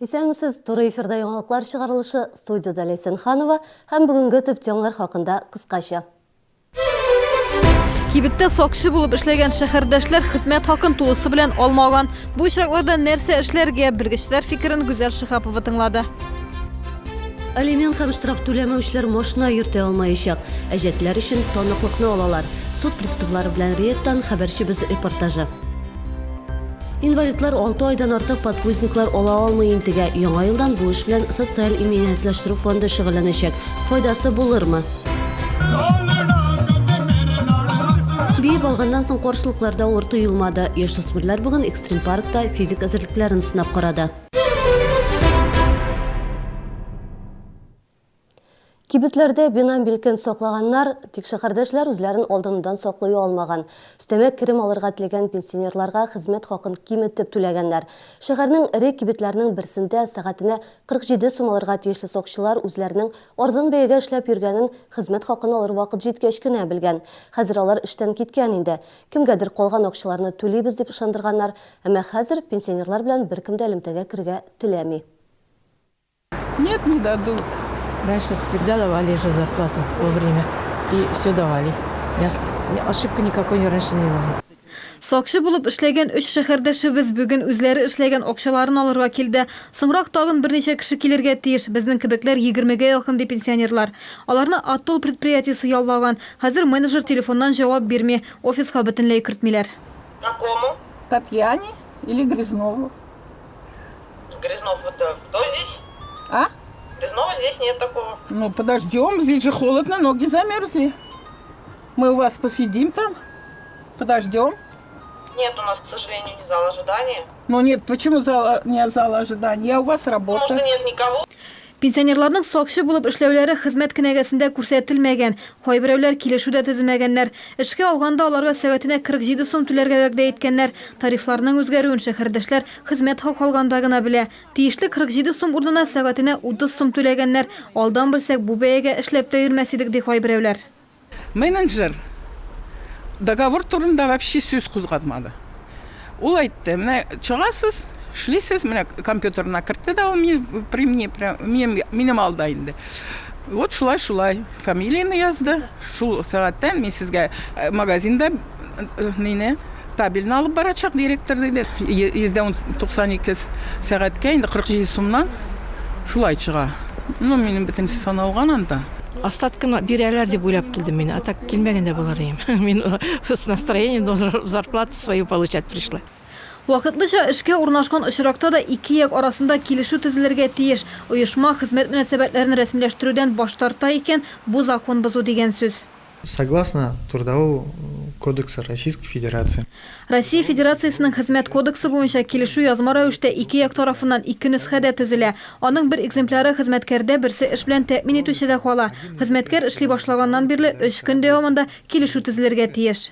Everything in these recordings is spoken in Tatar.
Исәнмесез, туры эфирда яңалыклар чыгарылышы, студиядә Ләйсән Ханова һәм бүгенге төп темалар хакында кыскача. Кибеттә сакчы булып эшләгән шәһәрдәшләр хезмәт хакын тулысы белән алмаган. Бу очракларда нәрсә эшләргә, белгечләр фикерен Гүзәл Шиһапова тыңлады. Алимент һәм штраф түләмәүчеләр машина йөртә алмаячак. Әҗәтләр өчен таныклыкны алалар. Суд приставлары белән рейдтан хәбәрчебез репортажы. Инвалидлар 6 айдан артык подгузниклар ала алмый интегә. Яңа елдан бу эш белән социаль иминиятләштерү фонды шөгыльләнәчәк. Файдасы булырмы? Биеп алганнан соң каршылыклар да авыр тоелмады. Яшүсмерләр бүген экстрим-паркта физик әзерлекләрен сынап карады. Кибетләрдә бина милкен саклаганнар, тик шәһәрдәшләр үзләрен алдынудан саклый алмаган. Өстәмә керем алырга теләгән пенсионерларга хезмәт хакын киметеп түләгәннәр. Шәһәрнең эре кибетләренең берсендә сәгатенә 47 сум алырга тиешле сакчылар үзләренең арзан бәягә эшләп йөргәнен хезмәт хакын алыр вакыт җиткәч кенә белгән. Хәзер алар эштән киткән инде. Кемгәдер калган акчаларны түлибез дип ышандырганнар, әмма хәзер пенсионерлар белән беркем дә элемтәгә керергә теләми. Нет, не дадут. Раньше всегда давали же зарплату вовремя. И все давали. Я, ошибка никакой не раньше не было. Сакчы булып эшләгән өч шәһәрдәшебез бүген үзләре эшләгән акчаларын алырга килде. Соңрак тагын берничә кеше килергә тиеш. Безнең кебекләр егермегә якын, ди пенсионерлар. Аларны Атолл предприятиесе яллаган. Хәзер менеджер телефоннан җавап бирми, офиска бөтенләй кертмиләр. Какому? Татьяне или Грязнову? Грязнов это кто здесь? А? Грязнова здесь нет такого. Ну, подождем, здесь же холодно, ноги замерзли. Мы у вас посидим там, подождем. Нет у нас, к сожалению, не зал ожидания. Ну нет, почему зала, не зал ожидания? Я у вас Потому что работаю. нет никого. Пенсионерларның сакчы булып эшләүләре хезмәт кенәгәсендә күрсәтелмәгән. Кайберәүләр килешү дә төземәгәннәр. Эшкә алганда аларга сәгатенә 47 сум түләргә вәгъдә иткәннәр. Тарифларның үзгәрүен шәһәрдәшләр хезмәт хакы алганда гына белә. Тиешле 47 сум урынына сәгатенә 30 сум түләгәннәр. Алдан белсәк, бу бәягә эшләп тә йөрмәс идек, ди кайберәүләр. Менеджер договор турында вообще сүз кузгатмады. Ул әйтте, менә чыгасыз, эшлисез, менә компьютерына кертте дә ул мине, при мне, прям, минем алда инде. Вот шулай-шулай, фамилияне язды. Шул сәгатьтән мин сезгә магазинда мине табельне алып барачак директор диде. 192 сәгатькә инде 47 сумнан шулай чыга. Ну, минем бөтенесе саналган анда. Остатканы бирәләр дип уйлап килдем мин, а так килмәгән дә булыр идем. Мин с настроением зарплату свою получать пришла. Вакытлыча эшкә урнашкан очракта да ике як арасында килешү төзелергә тиеш. Оешма хезмәт мөнәсәбәтләрен рәсмиләштерүдән баш тарта икән, бу закон бозу дигән сүз. Согласно Трудового кодекса Российской Федерации. Россия Федерациясенең Хезмәт кодексы буенча килешү язма рәвештә ике як тарафыннан ике нөсхәдә төзелә. Аның бер экземпляры хезмәткәрдә, берсе эш белән тәэмин итүчедә кала. Хезмәткәр эшли башлаганнан бирле өч көн дәвамында килешү төзелергә тиеш.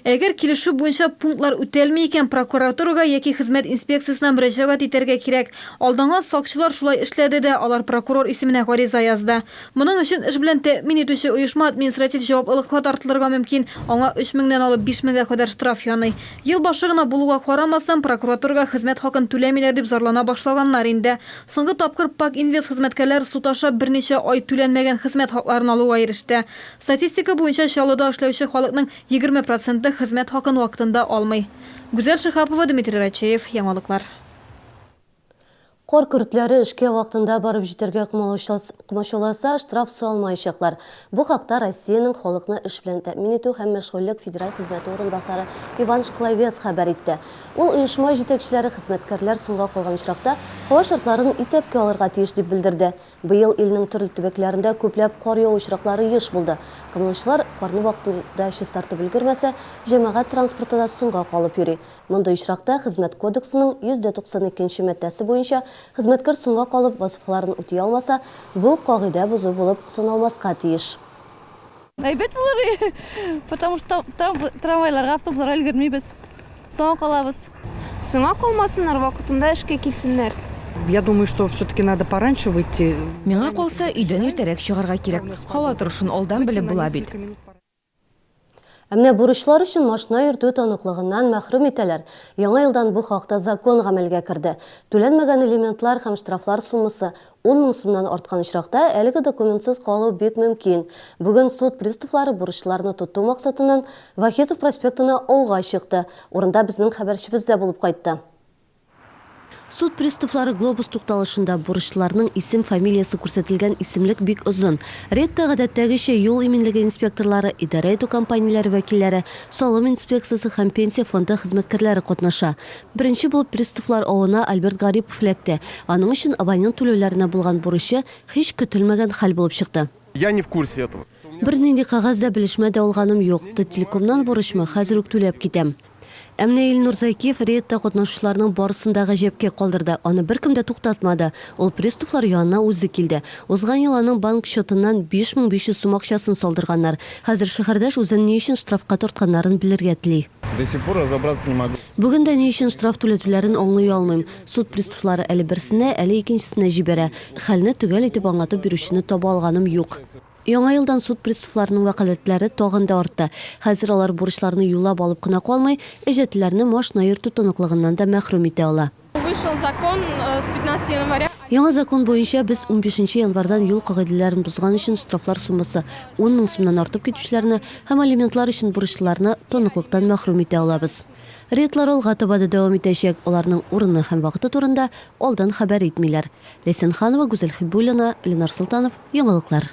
Әгәр килешү буенча пунктлар үтәлми икән, прокуратурага яки хезмәт инспекциясенә мөрәҗәгать итәргә кирәк. Алданган сакчылар шулай эшләде дә, алар прокурор исеменә гариза язды. Моның өчен эш белән тәэмин итүче оешма административ җаваплылыкка тартылырга мөмкин, аңа өч меңнән алып биш меңгә кадәр штраф яный. Ел башы гына булуга карамастан, прокуратурага хезмәт хакын түләмиләр дип зарлана башлаганнар инде. Соңгы тапкыр Пак-Инвест хезмәткәрләре суд аша берничә ай түләнмәгән хезмәт хакларын алуга иреште. Статистика буенча, Чаллыда эшләүче халыкның 20 проценты хезмәт хакын вакытында алмый. Гүзәл Шиһапова, Дмитрий Рачеев, Яңалыклар. Кар көртләре эшкә вакытында барып җитәргә комачауласа, штраф салмаячаклар. Бу хакта Россиянең халыкны эш белән тәэмин итү һәм мәшгульлек федераль хезмәте урынбасары Иван Шкловец хәбәр итте. Ул оешма җитәкчеләре хезмәткәрләр соңга калган очракта һава шартларын исәпкә алырга тиеш дип белдерде. Быел илнең төрле төбәкләрендә күпләп кар яву очраклары еш булды. Коммуналчылар карны вакытында чистартып өлгермәсә, җәмәгать транспорты да соңга калып йөри. Мондый очракта Хезмәт кодексының 192 нче маддәсе буенча хезмәткәр соңга калып вазыйфаларын үти алмаса, бу кагыйдә бозу булып саналмаска тиеш. Әйбәт булыр, потому что трамвайларга, автобусларга өлгермибез. Соңа калабыз. Соңа калмасыннар, вакытында эшкә килсеннәр. Я думаю, что все-таки надо пораньше выйти. Миңа калса, өйдән иртәрәк чыгарга кирәк. Һава торышын алдан белеп була бит. Ә менә бурычлар өчен машина йөртү таныклыгыннан мәхрүм итәләр. Яңа елдан бу хакта закон гамәлгә керде. Түләнмәгән элементлар һәм штрафлар суммасы 10 мең сумнан арткан очракта, әлеге документсыз калу бик мөмкин. Бүген суд приставлары бурычларны тоту максатыннан Вахитов проспектына ауга чыкты. Урында безнең хәбәрчебез дә булып кайтты. Суд приставлары Глобус тукталышында бурычлыларның исем-фамилиясе күрсәтелгән исемлек бик озын. Рейдта гадәттәгечә юл иминлеге инспекторлары, идарә итү компанияләре вәкилләре, салым инспекциясе һәм пенсия фонды хезмәткәрләре катнаша. Беренче булып приставлар авына Альберт Гарипов эләкте. Аның өчен абонент түләүләренә булган бурычы һич көтелмәгән хәл булып чыкты. Я не в курсе этого. Бернинди кәгазь дә, белешмә дә алганым юк. Таттелекомнан бурычмы, хәзер үк түләп китәм. Ә менә Илнур Зәкиев рейдта катнашучыларның барысын да гаҗәпкә калдырды. Аны беркем дә туктатмады. Ул приставлар янына үзе килде. Узган ел аның банк счетыннан 5500 сум акчасын салдырганнар. Хәзер шәһәрдәш үзен ни өчен штрафка тартканнарын белергә тели. До сих пор разобраться не могу. Бүген дә ни өчен штраф түләтүләрен аңлый алмыйм. Суд приставлары әле берсенә, әле икенчесенә җибәрә. Хәлне төгәл итеп аңлатып бирүчене таба алганым юк. Яңа елдан суд приставларының вәкаләтләре тагын да артты. Хәзер алар бурычларны юллап алып кына калмый, әҗәтлеләрне машина йөртү таныклыгыннан да мәхрүм итә ала. Вышел закон с 15 января. Яңа закон буенча, без унбишенче январьдан юл кагыйдәләрен бозган өчен штрафлар суммасы 10 мең сумнан артып китүчеләрне һәм алиментлар өчен бурычлыларны таныклыктан мәхрүм итә алабыз. Рейдлар алга таба да дәвам итәчәк, аларның урыны һәм вакыты турында алдан хәбәр итмиләр. Ләйсән Ханова, Гүзәл Хиббуллина, Ленар Солтанов, Яңалыклар.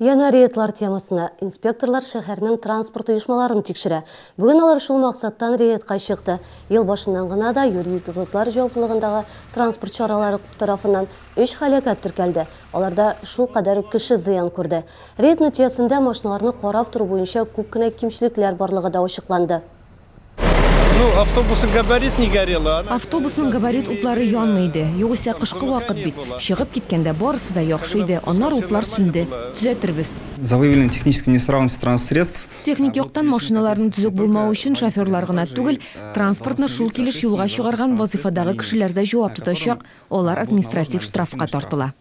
Янә рейдлар темасына. Инспекторлар шәһәрнең транспорт оешмаларын тикшерә. Бүген алар шул максаттан рейдка чыкты. Ел башыннан гына да юридик затлар җаваплылыгындагы транспорт чаралары тарафыннан өч һәлакәт теркәлде. Аларда шулкадәр үк кеше зыян күрде. Рейд нәтиҗәсендә машиналарны карап тору буенча күп кенә кимчелекләр барлыгы да ачыкланды. Ну, автобусның габарит не горела. Автобусның габарит утлары янмый иде. Югыйсә кышкы вакыт бит. Чыгып киткәндә барысы да яхшы иде, аннары утлар сүнде. Төзәтербез. За выявленные технические неисправности транссредств. Техник яктан машиналарның төзек булмавы өчен шоферлар гына түгел, транспортны шул килеш юлга чыгарган вазыйфадагы кешеләр дә җавап тотачак, алар административ штрафка тартыла.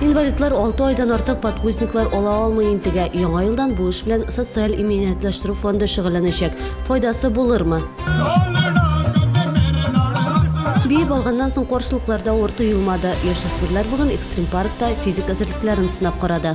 Инвалидлар алты айдан артык подгузниклар ала алмый интегә. Яңа елдан бу эш белән социаль иминиятләштерү фонды шөгыльләнәчәк. Файдасы булырмы? Биеп алганнан соң каршылыклар да авыр тоелмады. Яшүсмерләр бүген экстрим-паркта физик әзерлекләрен сынап карады.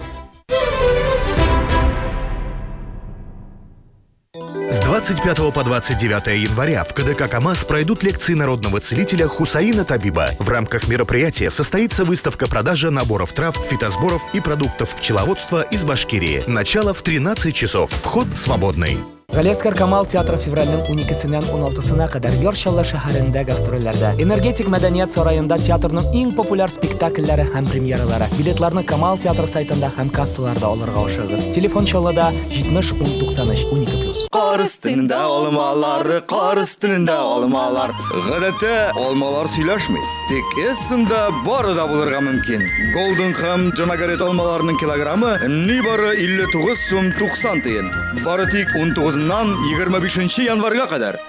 С 25 по 29 января в КДК КАМАЗ пройдут лекции народного целителя Хусаина Табиба. В рамках мероприятия состоится выставка-продажа наборов трав, фитосборов и продуктов пчеловодства из Башкирии. Начало в 13 часов. Вход свободный. Галиәсгар Камал театры февральнең уникесеннән уналтысына кадәр Яр Чаллы шәһәрендә гастрольләрдә. Энергетик мәдәният сараенда театрның иң популяр спектакльләре һәм премьералары. Билетларны Камал театры сайтында һәм кассаларда алырга ашыгыгыз. Телефон Чаллыда 70 10 93 12 плюс. Кар өстендә алмалар, кар өстендә алмалар. Гадәттә, алмалар сөйләшми. Тик Эссенда бары да булырга мөмкин. Голден һәм Джанагарет алмаларының килограммы нибары 59 сум 90 тиен. Бары тик 19-ннан 25 январьга кадәр.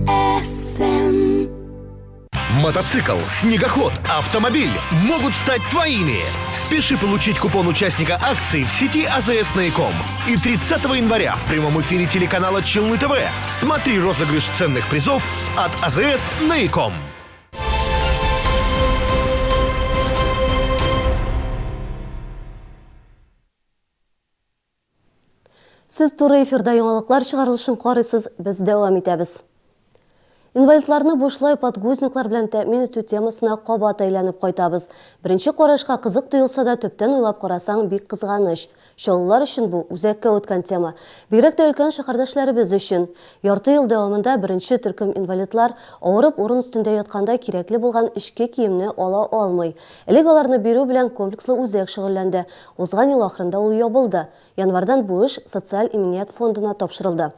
Эссен. Мотоцикл, снегоход, автомобиль могут стать твоими. Спеши получить купон участника акции в сети АЗС Наиком. И 30 января в прямом эфире телеканала Челны ТВ смотри розыгрыш ценных призов от АЗС Наиком. Сез туры эфирда яңалыклар чыгарылышын карыйсыз, без дәвам итәбез. Инвалидларны бушлай подгузниклар белән тәэмин итү темасына кабат әйләнеп кайтабыз. Беренче карашка кызык тоелса да, төптән уйлап карасаң, бик кызганыч. Чаллылар өчен бу үзәккә үткән тема. Бигрәк тә өлкән шәһәрдәшләребез өчен. Ярты ел дәвамында беренче төркем инвалидлар авырып урын өстендә ятканда кирәкле булган эчке киемне ала алмый. Элек аларны бирү белән комплекслы үзәк шөгыльләнде. Узган ел ахырында ул ябылды. Январьдан бу эш Социаль иминият фондына тапшырылды.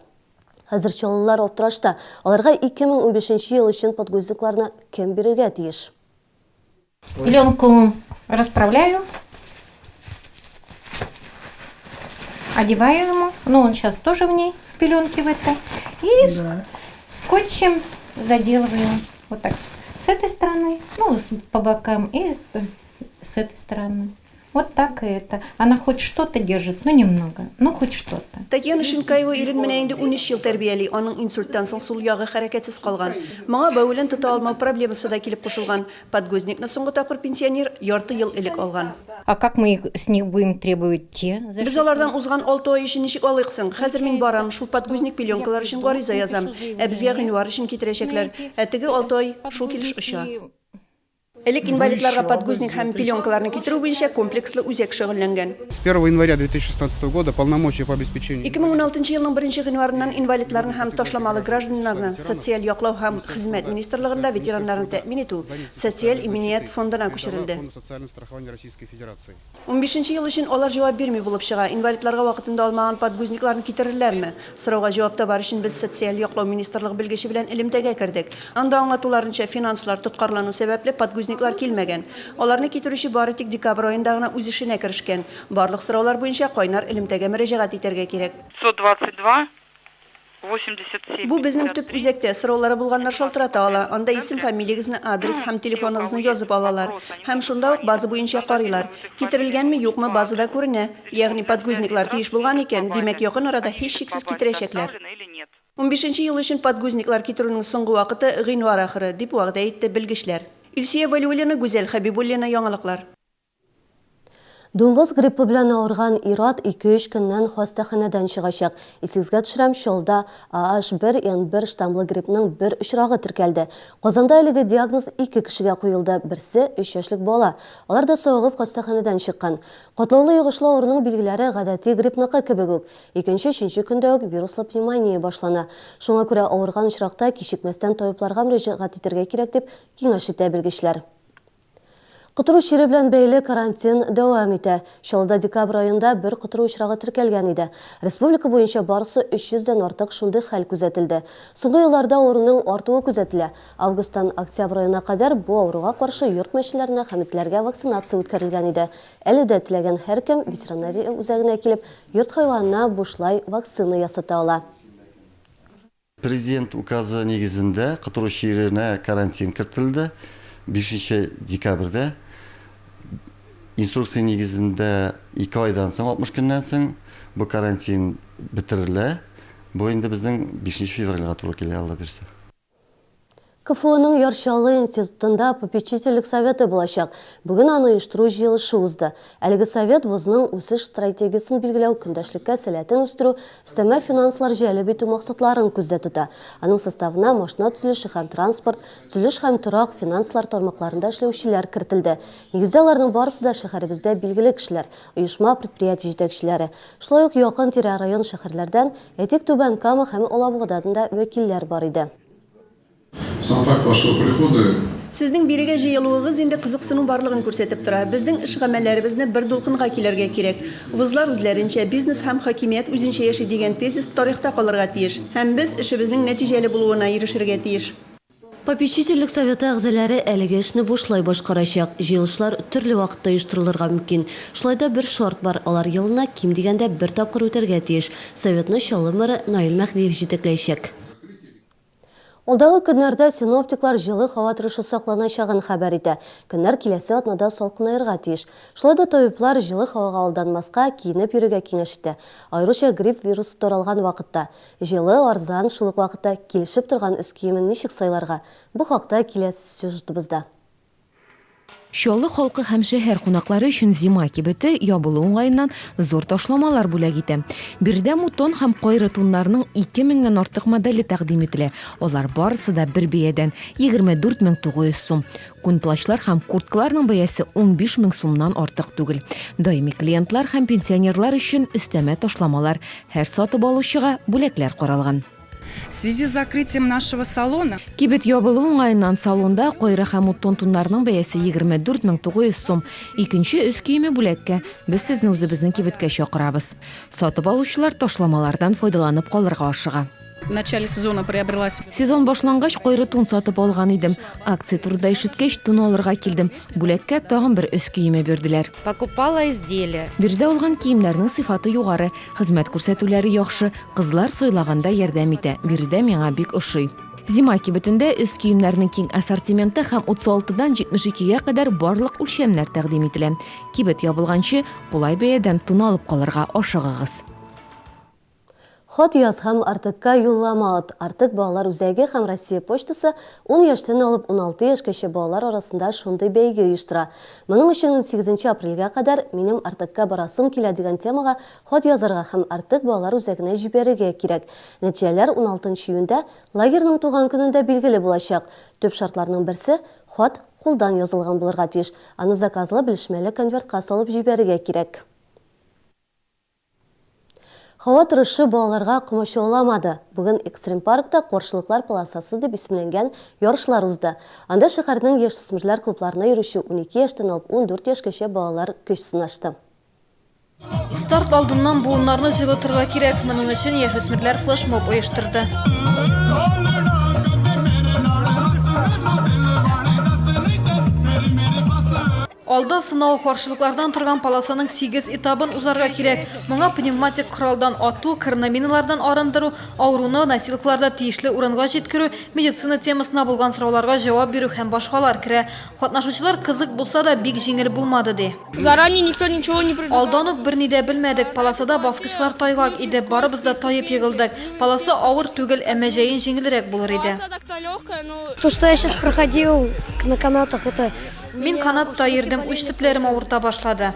Хәзер чаллылар аптырашта, аларга 2015 ел өчен подгузникларны кем бирергә тиеш? Пеленку расправляю. Одеваю ему. Ну, он сейчас тоже в ней, в пеленке в этой. И да. скотчем заделываю. Вот так с этой стороны, ну, с, по бокам и с, с этой стороны. Вот так и это. Она хоть что-то держит, ну немного, ну хоть что-то. Татьяна Шинкаева ирен менә инде 13 ел тәрбияли. Аның инсульттан соң сул ягы хәрәкәтсез калган. Моңа бәвелен тота алмау проблемасы да килеп кушылган. Подгузникны соңгы тапкыр пенсионер ярты ел элек алган. А как мы их с них будем требовать те за Без алардан узган алты ай өчен ничек алыйк соң? Хәзер мин барам, шул подгузник, пеленкалар өчен гариза язам. Ә безгә гыйнвар өчен китерәчәкләр. Ә теге алты ай шул килеш оча. Элек инвалидларга подгузник һәм пеленкаларны китерү буенча комплекслы үзәк шөгыльләнгән. С 1 января 2016 года полномочия по обеспечению 2016 елның 1 гыйнварыннан инвалидларны һәм ташламалы гражданнарны социаль яклау һәм хезмәт министрлыгында ветераннарны тәэмин итү социаль иминият фондына күчерелде. Фонда социального страхования Российской Федерации. Унбишенче ел өчен алар җавап бирми булып чыга. Инвалидларга вакытында алмаган подгузникларны китерерләрме? Сорауга җавап табар өчен без социаль яклау министрлыгы белгече белән элемтәгә кердек. Анда аңлатуларынча, финанслар тоткарлану сәбәпле, подгузниклар килмәгән. Аларны китерүче бары тик декабрь аенда гына үз эшенә керешкән. Барлык сораулар буенча кайнар элемтәгә мөрәҗәгать итәргә кирәк. 522 87 Бу безнең төп үзәктә, сораулары булганнар шалтырата ала. Анда исем, фамилиягезне, адрес һәм телефоныгызны язып алалар. Һәм шунда ук база буенча карыйлар. Китерелгәнме, юкмы, базада күренә. Ягъни подгузниклар тиеш булган икән, димәк, якын арада һичшиксез китерәчәкләр. Унбишенче ел өчен подгузниклар китерүнең соңгы вакыты, гыйнвар ахыры, дип вәгъдә итте белгечләр. Илсөя Вәлиуллина, Гүзәл Хәбибуллина, Яңалыклар. Дуңгыз гриппы белән авырган ир-ат ике-өч көннән хастаханәдән чыгачак. Исегезгә төшерәм, Чаллыда AH1N1 штаммлы гриппның бер очрагы теркәлде. Казанда әлеге диагноз ике кешегә куелды, берсе, өч яшьлек бала. Алар да савыгып хастаханәдән чыккан. Катлаулы йогышлы авыруның билгеләре гадәти гриппныкы кебек үк. Икенче, өченче көндә үк вируслы пневмония башлана. Шуңа күрә авырган очракта кичекмәстән табибларга мөрәҗәгать итәргә кирәк, дип киңәш итә белгечләр. Котыру чире белән бәйле карантин дәвам итә. Чаллыда декабрь аенда бер котыру очрагы теркәлгән иде. Республика буенча барысы 300 дән артык шундый хәл күзәтелде. Соңгы елларда авыруның артуы күзәтелә. Августтан октябрь аена кадәр бу авыруга каршы йорт мәчеләренә һәм этләргә вакцинация үткәрелгән иде. Әле дә теләгән һәркем ветеринария үзәгенә килеп, йорт хайванына бушлай вакцина ясата ала. Президент указы нигезендә котыру чиренә карантин кертелде. Бишенче декабрьдә инструкция нигезендә ике айдан соң, 60 көннән соң бу карантин бетерелә. Бу инде безнең бишенче февральгә туры килә, Алла бирсә. КФУның Яр Чаллы институтында попечительлек советы булачак. Бүген аны оештыру җыелышы узды. Әлеге совет вузның үсеш стратегиясен билгеләү, көндәшлеккә сәләтен үстерү, өстәмә финанслар җәлеп итү максатларын күздә тота. Аның составына машина төзелеше һәм транспорт, төзелеш һәм торак, финанслар тармакларында эшләүчеләр кертелде. Нигездә аларның барысы да шәһәребездә билгеле кешеләр, оешма, предприятие җитәкчеләре. Шулай ук якын-тирә район-шәһәрләрдән, әйтик, Түбән Кама һәм Алабугадан да вәкилләр бар иде. Сам факт вашего прихода. Сезнең бирегә җыелуыгыз инде кызыксыну барлыгын күрсәтеп тора. Безнең эш-гамәлләребезне бер дулкынга килергә кирәк. Вузлар үзләренчә, бизнес һәм хакимият үзенчә яши дигән тезис тарихта калырга тиеш. Һәм без эшебезнең нәтиҗәле булуына ирешергә тиеш. Попечительлек советы әгъзаләре әлеге эшне бушлай башкарачак. Җыелышлар төрле вакытта оештырылырга мөмкин. Шулай да бер шарт бар, алар елына ким дигәндә бер тапкыр үтәргә тиеш. Советны Чаллы мэры Наил Мәһдиев җитәкләячәк. Алдагы көннәрдә синоптиклар җылы һава торышы сакланачагын хәбәр итә. Көннәр киләсе атнада салкынаерга тиеш. Шулай да табиблар җылы һавага алданмаска, киенеп йөрергә киңәш итә. Аеруча грипп вирусы таралган вакытта. Җылы, арзан, шул ук вакытта килешеп торган өс киемен ничек сайларга? Бу хакта киләсе сюжетыбызда. Чаллы халкы һәм шәһәр кунаклары өчен Зима кибете ябылу уңаеннан зур ташламалар бүләк итә. Биредә мутон һәм кайры туннарның ике меңнән артык моделе тәкъдим ителә. Алар барысы да бер бәядән, 24 900 сум. Күн плащлар һәм курткаларның бәясе 15 мең сумнан артык түгел. Даими клиентлар һәм пенсионерлар өчен өстәмә ташламалар, һәр сатып алучыга бүләкләр каралган. В связи с закрытием нашего салона. Кибет ябылу уңаеннан салонда кайры һәм уттон туннарның бәясе 24 900 сум. Икенче өс киеме бүләккә. Без сезне үзебезнең кибеткә чакырабыз. Сатып алучылар ташламалардан файдаланып калырга ашыга. В начале сезона приобрела себе. Сезон башлангач, кайры тун сатып алган идем. Акция турында ишеткәч, тун алырга килдем. Бүләккә тагын бер өс киеме бирделәр. Покупала изделия. Биредә алган киемнәрнең сыйфаты югары, хезмәт күрсәтүләре яхшы, Кызлар сайлаганда ярдәм итә, биредә миңа бик ошый. Зима кибетендә өс киемнәрнең киң ассортименты һәм 36 дан 72 гә кадәр барлык үлчәмнәр тәкъдим ителә. Кибет ябылганчы, кулай бәядән тун алып калырга ашыгыгыз. Хат яз һәм Артекка юллама от. Артек балалар үзәге һәм Россия почтасы ун яшьтән алып 16 яшькәчә балалар арасында шундый бәйге оештыра. Моның өчен унсигезенче апрельгә кадәр Минем Артекка барасым килә дигән темага хат язарга һәм Артек балалар үзәгенә җибәрергә кирәк. Нәтиҗәләр уналтынчы июньдә, лагерьның туган көнендә билгеле булачак. Төп шартларның берсе, хат кулдан язылган булырга тиеш, аны заказлы белешмәле конвертка салып җибәрергә кирәк. Һава торышы балаларга комачауламады. Бүген экстрим-паркта Каршылыклар полосасы дип исемләнгән ярышлар узды. Анда шәһәрнең яшүсмерләр клубларына йөрүче 12 яшьтән алып 14 яшькәчә балалар көч сынашты. Старт алдыннан буыннарны җылытырга кирәк. Моның өчен яшүсмерләр флешмоб оештырды. Алда сынау, каршылыклардан торган полосаның сигез этабын узарга кирәк. Моңа пневматик коралдан ату, кырны-миналардан арындыру, авыруны носилкаларда тиешле урынга җиткерү, медицина темасына булган сорауларга җавап бирү һәм башкалар керә. Катнашучылар кызык булса да, бик җиңел булмады, ди. Заранее никто ничего не предупреждал. Алдан ук берни дә белмәдек, полосада баскычлар тайгак иде, барыбыз да таеп егылдык. Полоса авыр түгел, әмма җәен җиңелрәк булыр иде. Полоса так-то легкая, но. То, что я сейчас проходил на канатах, это Мин канатта йөрдем, уч төпләрем авырта башлады.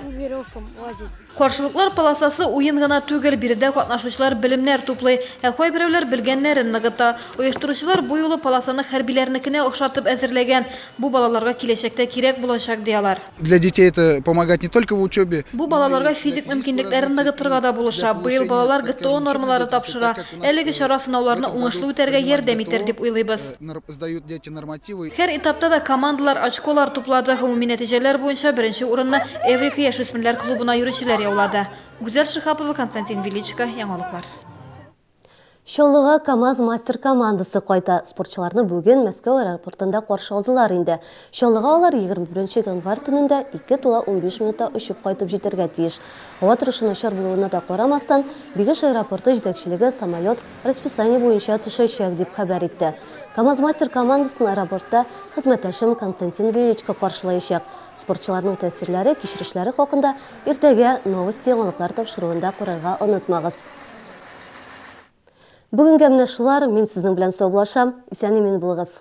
Каршылыклар полосасы уен гына түгел, биредә катнашучылар белемнәр туплый, ә кайберәүләр белгәннәрен ныгыта. Оештыручылар бу юлы полосаны хәрбиләрнекенә охшатып әзерләгән. Бу балаларга киләчәктә кирәк булачак, ди алар. Для детей это помогает не только в учебе. Бу балаларга физик мөмкинлекләрен ныгытырга да булыша. Быел балалар ГТО нормалары тапшыра. Әлеге чара сынауларны уңышлы үтәргә ярдәм итәр дип уйлыйбыз. Сдают дети нормативы. Һәр этапта да командалар очколар туплады. Гомуми нәтиҗәләр буенча беренче урынны Эврика яшүсмерләр клубына йөрүчеләр яулады. Гүзәл Шиһапова, Константин Величко, Яңалыклар. Чаллыга КАМАЗ-мастер командасы кайта. Спортчыларны бүген Мәскәү аэропортында каршы алдылар инде. Чаллыга алар 21 январь төнендә 2 тула 15 минутта очып кайтып җитәргә тиеш. Һава торышы начар булуына да карамастан, Бигеш аэропорты җитәкчелеге самолет расписание буенча төшәчәк дип хәбәр итте. КАМАЗ-мастер командасын аэропортта хезмәттәшем Константин Величко каршылаячак. Спортчыларның тәэсирләре, кичерешләре хакында иртәгә Новости яңалыклар тапшыруында карарга онытмагыз. Бүгенгә менә шулар, мин сезнең белән саубуллашам. Исән имин булыгыз.